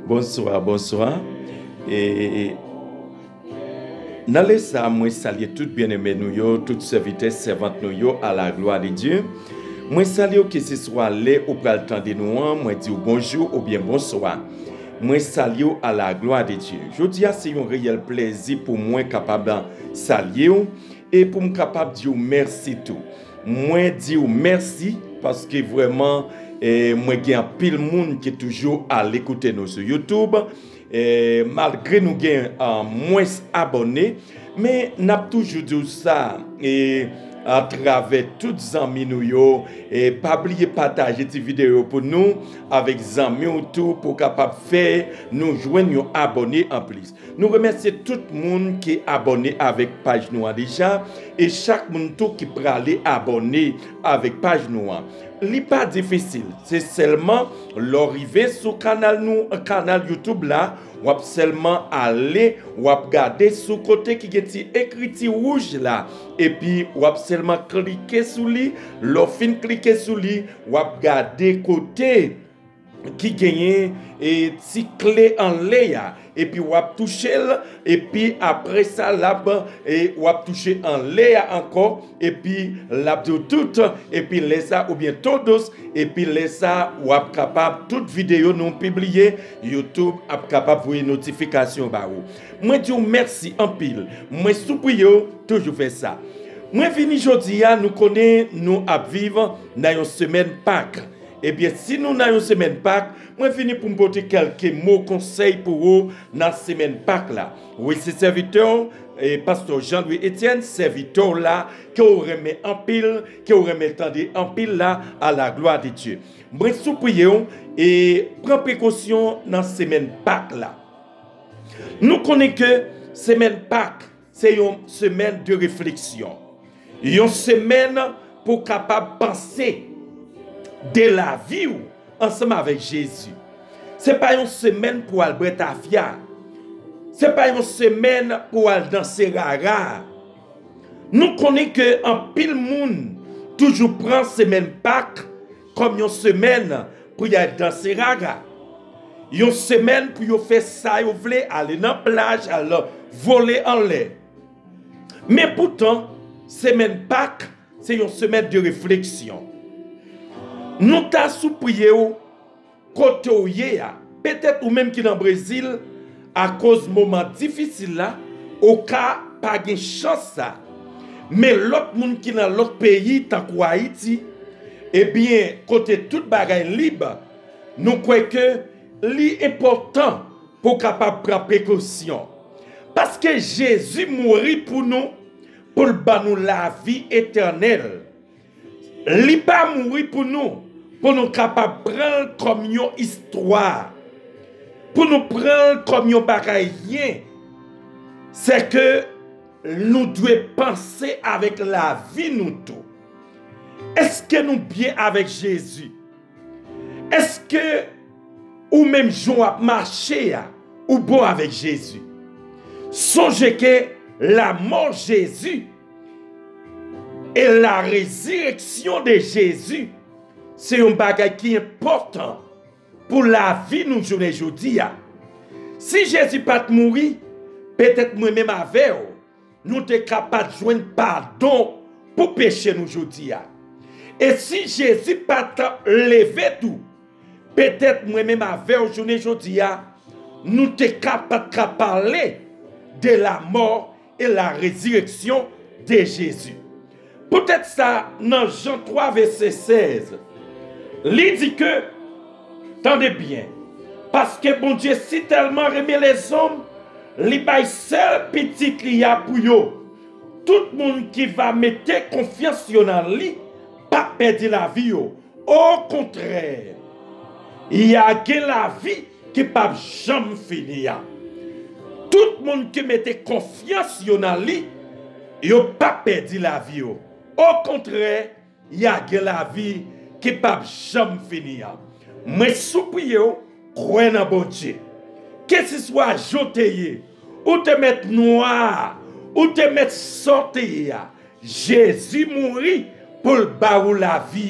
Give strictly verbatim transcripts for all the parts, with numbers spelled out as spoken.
Bonswa, bonswa. E nan lè sa, mwen salye tout byeneme nou yo, tout sèvitè, sèvant nou yo, à la gloire de Dieu. Mwen salye w keseswa lè ou pral tande nou an, mwen di w bonjou oubyen bonswa. Mwen salye w à la gloire de Dieu. Jodi a se yon reyèl plèzi pou mwen kapab salye w e pou m kapab di w mèsi tou. Mwen di w mèsi paske vrèman, eh, mwen gen anpil moun ki toujou al ekoute nou sou YouTube. Eh, malgre nou gen, ah, mwens abòne, men n ap toujou di w sa, eh, atravè tout zanmi nou yo, eh, pa bliye pataje ti videyo pou nou avèk zanmi w tou pou w kapab fè nou jwenn yon abòne anplis. Nou remèsye tout moun ki abòne avèk paj nou an deja, e chak moun tou ki prale abòne avèk paj nou an. Li pa difisil, se sèlman lè w rive sou kanal nou, kanal YouTube la, w ap sèlman ale, w ap gade sou kote ki gen ti ekriti wouj la, epi w ap sèlman klike sou li. Lè w fin klike sou li, w ap gade kote ki genyen, e, ti kle anlè a, epi w ap touche l, epi apre sa, l ap, e, w ap touche anlè a ankò, epi l ap di w tout, epi lè sa, oubyen todos, epi lè sa, w ap kapab, tout videyo nou pibliye, YouTube ap kapab voye notifikasyon ba ou. Mwen di w mèsi anpil. Mwen sipriye w toujou fè sa. Mwen vini jodi a, nou konnen nou ap viv nan yon semèn Pak. Ebyen, si nou nan yon semèn Pak, mwen vini pou m pote kèlke mo konsèy pou ou nan semèn Pak la. Wi, se sèvitè w, e, pastè Jean Louis Etienne, sèvitè w la, ke w renmen anpil, ke w renmen tande anpil la, à la gloire de Dieu. Mwen sipriye w, e, pran prekosyon nan semèn Pak la. Nou konnen ke semèn Pak, se yon semèn de refleksyon. Yon semèn pou w kapab panse de lavi w ansanm avèk Jezi. Se pa yon semèn pou w al bwè tafya. Se pa yon semèn pou w al danse rara. Nou konnen ke anpil moun toujou pran semèn Pak kòm yon semèn pou y al danse rara. Yon semèn pou yo fè sa yo vle, ale nan plaj, al vole anlè. Men poutan, semèn Pak, se yon semèn de refleksyon. Nou ta sipriye w kote w ye a. Petèt ou menm ki nan Brezil, akoz moman difisil la, ou ka pa gen chans sa. Men lòt moun ki nan lòt peyi, tankou Ayiti, ebyen, kote tout bagay lib, nou kwè ke li enpòtan pou w kapab pran prekosyon. Paske Jezi mouri pou nou, pou l ban nou lavi etènèl. Li pa mouri pou nou, pou nou kapab pran l kòm yon istwa, pou nou pran l kòm yon bagay yen. Sèke nou dwe panse avèk lavi nou tou. Èske nou byen avèk Jezi? Èske ou menm jan w ap mache a, ou bon avèk Jezi? Sonje ke lamò Jezi e la rezireksyon de Jezi se yon bagay ki enpòtan pou lavi nou jounen jodi a. Si Jezi pa t mouri, petèt mwen menm avè w, nou te ka pa t jwenn padon pou peche nou jodi a. E si Jezi pa t leve tou, petèt mwen menm avè w jounen jodi a, nou te ka pa t ka pale de la mort et la résurrection de Jésus. Poutèt sa, nan Jan twa vèsè sèz, li di ke, tande byen, paske Bondye si tèlman renmen lèzòm, li bay sèl pitit li a pou yo. Tout moun ki va mete konfyans yo nan li p ap pèdi lavi yo. Okontrè, y a gen lavi ki p ap janm fini a. Tout moun ki mete konfyans yo nan li, yo p ap pèdi lavi yo. Okontrè, y a gen lavi ki p ap janm fini a. Mwen sipriye w, kwè nan Bondye. Keseswa jan w te ye, ou te mèt nwa, ou te mèt sa w te ye a, Jezi mouri pou l ba ou lavi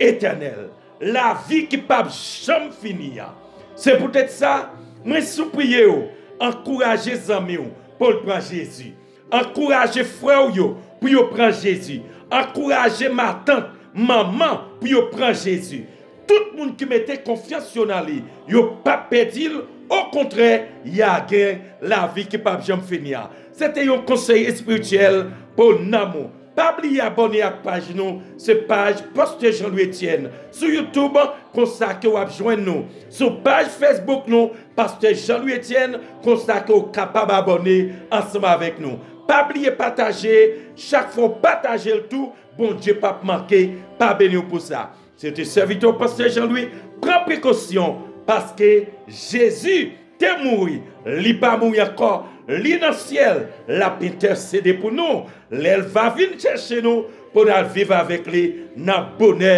etènèl, lavi ki p ap janm fini an. Se poutèt sa, mwen sipliye w, ankouraje zanmi w pou l pran Jezi. Ankouraje frè w yo pou yo pran Jezi. Ankouraje matant, manman pou yo pran Jezi. Tout moun ki mete konfyans yo nan li, yo p ap pèdi l, okontrè, y a gen lavi ki p ap janm fini a. Se te yon konsèy espirityèl pou nanm ou. Pa bliye abòne ak paj nou, se paj Pastè Jean Louis Etienne. Sou YouTube, konsa ke w ap jwenn nou. Sou paj Facebook nou, Pastè Jean Louis Etienne, konsa ke w kapab abòne ansanm avèk nou. Pa bliye pataje, chak fwa w pataje l tou, Bondye p ap manke pa beni w pou sa. Se te sèvitè w Pastè Jean Louis, pran prekosyon, paske Jezi te mouri, li pa mouri ankò, li nan syèl, l ap entèsede pou nou, lè l va vin chèche nou pou n al viv avèk li nan bonè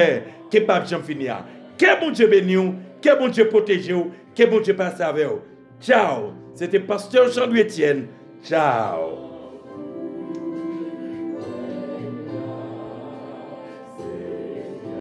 ki p ap janm fini a. Ke Bondye beni w, ke Bondye pwoteje w, ke Bondye pase avè w. Tchaw! Se te Pastè Jean Louis Etienne. Tchaw!